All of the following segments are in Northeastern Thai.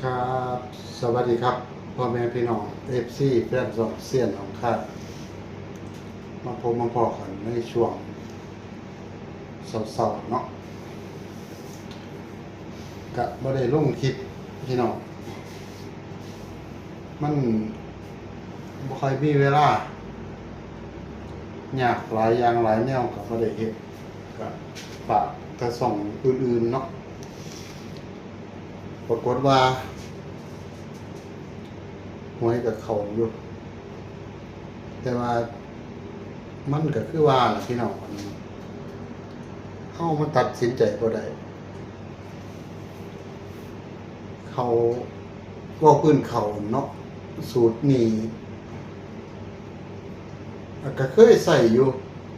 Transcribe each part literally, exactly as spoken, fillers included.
ครับ สวัสดีครับ พ่อแม่พี่น้อง เอฟซี แฟนช่องเซียนหนองคาย มาพบมาพ้อกันในช่วงเช้าๆเนาะ กะบ่ได้ลงคลิปพี่น้อง มันบ่ค่อยมีเวลา ยากหลายอย่างหลายแนวกะบ่ได้เฮ็ด กะฝากแต่ช่องอื่นๆเนาะ ปรากฏว่า หวยกะเข้าอยู่ แต่ว่ามันกะคือว่าล่ะพี่น้อง เฮามันตัดสินใจบ่ได้ เข้า เว้าพื้นเข้าเนาะ สูตรนี้ กะเคยใช้อยู่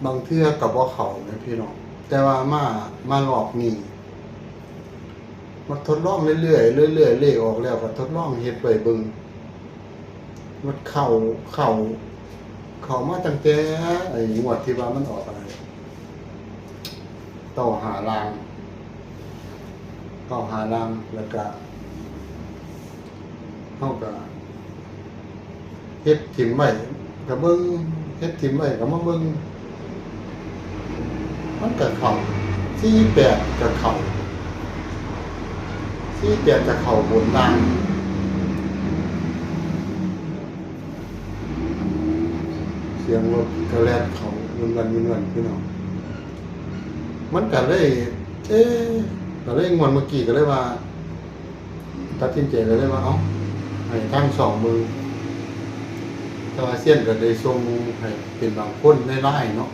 บางเทื่อกะบ่เข้านะพี่น้อง แต่ว่ามามารอบนี้ มาทดลองเรื่อยๆ เรื่อยๆ เลขออกแล้วกะทดลองเฮ็ดไว้เบิ่ง มันเข้า เข้า เข้ามาตั้งแต่ไอ้งวดที่ว่ามันออกอะไร เก้าห้าล่าง เก้าห้าล่าง แล้วกะ เฮากะ เฮ็ดถิ่มไว้กะเบิ่ง เฮ็ดถิ่มไว้กะมาเบิ่ง มันกะเข้า สี่แปดกะเข้า สี่แปดกะเข้าบนล่าง เสียงรถกะแล่นเข้าเงินวันเงินวันพี่น้อง มันกะเลย เอ๊ะ กะเลยงวดเมื่อกี้กะเลยว่า ตัดสินใจกะเลยว่า เอ้า ให้ทางช่องเบิ่ง แต่ว่าเซียนกะได้ส่งให้เป็นบางคนในไลน์เนาะ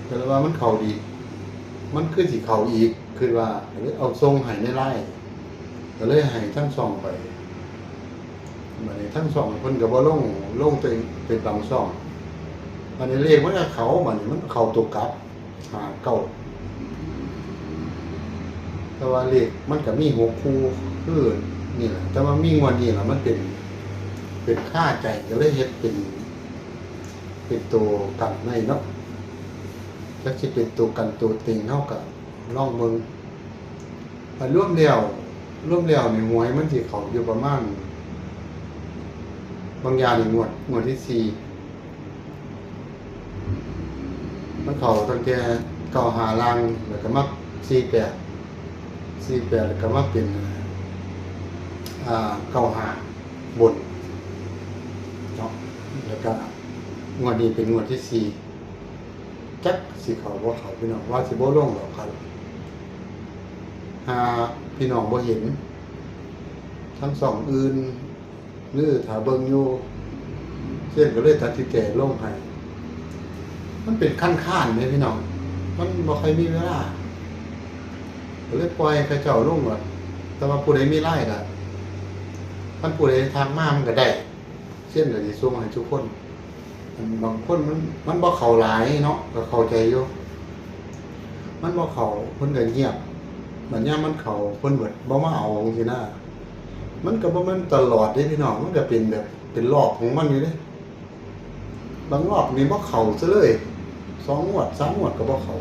กะเลยว่ามันเข้าดี มันคือสิเข้าอีก คือว่ากะเลยเอาส่งให้ในไลน์ กะเลยให้ทางช่องไป บัดนี้ทางช่องเพิ่นกะบ่ลง ลงแต่เป็นบางช่อง บัดนี้เลขมันกะเข้า บัดนี้มันเข้าตัวกลับ ห้าเก้า แต่ว่าเลขมันกะมีหกคู่ คือนี่แหละ แต่ว่ามีงวดนี้ล่ะ มันเป็น เป็นคาใจ กะเลยเฮ็ดเป็น เป็นตัวกันไว้เนาะ จักสิเป็นตัวกันตัวเต็ง เฮากะลองเบิ่ง อ่ะ รวมแล้ว รวมแล้วนี่หวยมันสิเข้าอยู่ประมาณ บางอย่างนี่งวด งวดที่สี่ มันเข้าตั้งแต่เก้าห้าล่าง แล้วกะมาสี่แปด สี่แปด แล้วกะมาเป็น อ่า เก้าห้าบนเนาะ แล้วกะงวดนี้เป็นงวดที่สี่ จักสิเข้าบ่เข้าพี่น้อง ว่าสิบ่ลงดอกครับ หาพี่น้องบ่เห็น ทางช่องอื่น หรือถ้าเบิ่งอยู่ เซียนกะเลยตัดสินใจลงให้ มันเป็นขั้นๆเด้พี่น้อง มันบ่ค่อยมีเวลา กะเลยปล่อยให้เขาเจ้าลงก่อน แต่ว่าผู้ใดมีไลน์กะ คันผู้ใดทักมามันกะได้ เซียนกะสิส่งให้ทุกคน อันบางคนมัน มันบ่เข้าหลายเนาะ กะเข้าใจอยู่ มันบ่เข้าเพิ่นกะเงียบ บัดยามมันเข้าเพิ่นเบิดบ่มาเอาจังซี้นะ มันกะบ่แม่นตลอดเด้พี่น้อง มันกะเป็นแบบ เป็นรอบของมันอยู่เด้ บางรอบนี่บ่เข้าซะเลย สองงวด สามงวดกะบ่เข้า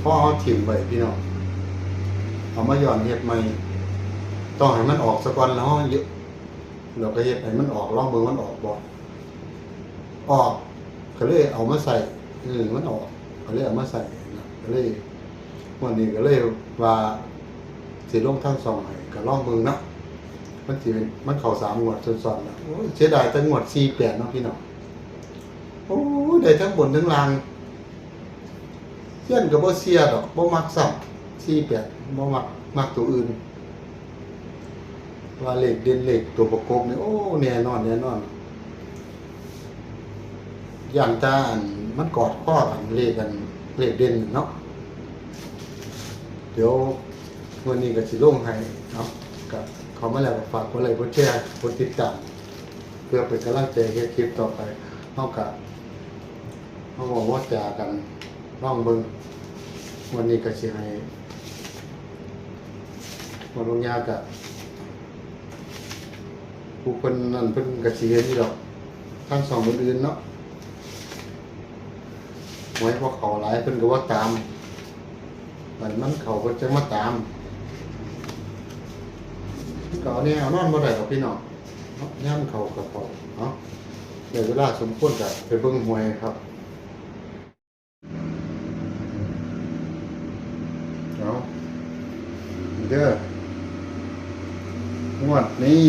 พอเฮาถิ่มไว้พี่น้อง เอามาย้อนเฮ็ดใหม่ ต้องให้มันออกซะก่อน แล้วเฮาเยอะ แล้วกะเฮ็ดให้มันออก ลองเบิ่งมันออกบ่ ออก กะเลยเอามาใส่ เออ มันออก กะเลยเอามาใส่นะ กะเลย งวดนี้กะเลยว่า สิลงทางช่องให้ กะลองเบิ่งเนาะ มันสิเป็น มันเข้าสามงวดซ้อนๆนะ โอ้ย เสียดายแต่งวดสี่แปดเนาะพี่น้อง โอ้ย ได้ทั้งบนทั้งล่าง เซียนกะบ่เชื่อดอก บ่มักซ้ำ สี่แปด บ่มัก มักตัวอื่น ว่าเลขเด่นเลขตัวประกบนี่ โอ้ แน่นอน แน่นอน ย่านแต่อันมันกอดคอกัน เลขอัน เลขเด่นเนาะ เดี๋ยววันนี้กะสิลงให้เนาะ กะเข้ามาแล้วกะฝากกดไลค์ กดแชร์ กดติดตาม เพื่อเป็นกำลังใจเฮ็ดคลิปต่อไป เฮากะ เฮาเว้าว่าจากัน ลองเบิ่ง วันนี้กะสิให้ ว่าลงยากะ ผู้เพิ่นนั่นเพิ่นกะสิเห็นอยู่ดอก ทางช่องอื่นๆเนาะ หวยบ่เข้าหลายเพิ่นกะบ่ตาม บัดมันเข้าเพิ่นจั่งมาตาม ก็เอาแน่เอานอนบ่ได้ดอกพี่น้องเนาะ ย่ามเขาก็เขาเนาะ แต่เวลาสมควรก็ไปเบิ่งหวยครับ เอาเด้อ งวดนี้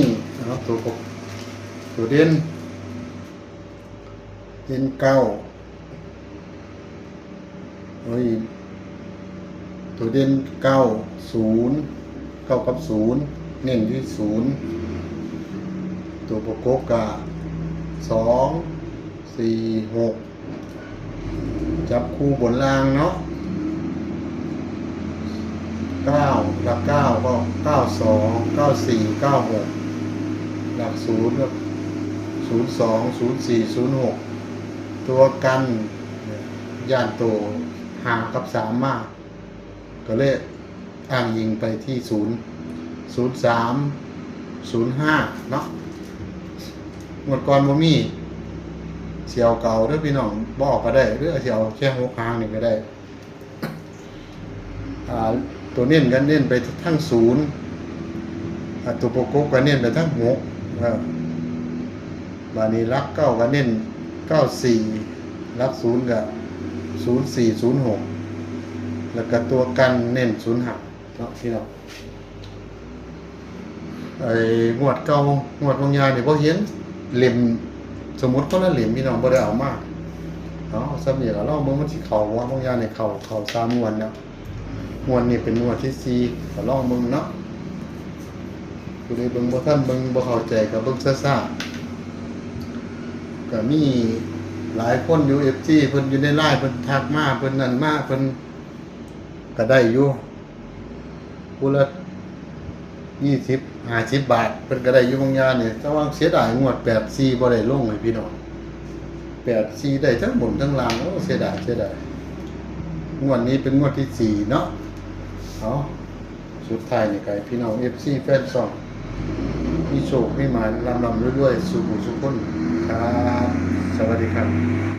เอาตัวปกตัวเด่น เด่นเก้า โอ้ย ตัวเด่นเก้าศูนย์ เก้ากับศูนย์ เน้นที่ศูนย์ ตัวประกบกะสอง สี่ หก จับคู่บนล่างเนาะ เก้า หลักเก้าก็เก้าสอง เก้าสี่ เก้าหก หลักศูนย์ก็ศูนย์สอง ศูนย์สี่ ศูนย์หก ตัวกันย่านโตห้ากับสามมา ก็เลยอ้างอิงไปที่ศูนย์ ศูนย์สาม ศูนย์ห้า เนาะ งวดก่อนบ่มี เสี่ยวเก่าเด้อพี่น้อง บ่ออกก็ได้ หรือเสี่ยวแค่หกหางนี่ก็ได้ อ่า ตัวเน้นก็เน้นไปทั้งศูนย์ อ่า ตัวประกบก็เน้นไปทั้งหก อ่า บาดนี้หลักเก้าก็เน้นเก้าสี่ หลักศูนย์ก็ศูนย์สี่ ศูนย์หก แล้วก็ตัวกันเน้นศูนย์ห้า เนาะพี่น้อง ไอ้งวดเก่า งวดบางอย่างนี่บ่เห็นเล่ม สมุดคนละเล่มพี่น้องบ่ได้เอามา เอาซ้ำนี่ล่ะ ลองเบิ่งมันสิเข้าบ่ บางอย่างนี่เข้า เข้าสามงวดแล้ว งวดนี้เป็นงวดที่สี่ ก็ลองเบิ่งเนาะ ผู้ใดเบิ่งบ่ทัน เบิ่งบ่เข้าใจก็เบิ่งซ่าๆ ก็มีหลายคนอยู่ เอฟซี เพิ่นอยู่ในไลน์ เพิ่นทักมา เพิ่นนั่นมา เพิ่นก็ได้อยู่ ผู้ละยี่สิบ ห้าสิบบาท เพิ่นก็ได้อยู่บางอย่างนี่ แต่ว่าเสียดายงวดแปดสี่บ่ได้ลงให้พี่น้อง แปดสี่ได้ทั้งบนทั้งล่าง โอ้ เสียดาย เสียดาย งวดนี้เป็นงวดที่สี่เนาะ เอา สุดท้ายนี่ก็ให้พี่น้อง เอฟซี แฟนช่อง มีโชค มีหมาน ร่ำๆรวยๆ สู่ผู้สู่คนครับ สวัสดีครับ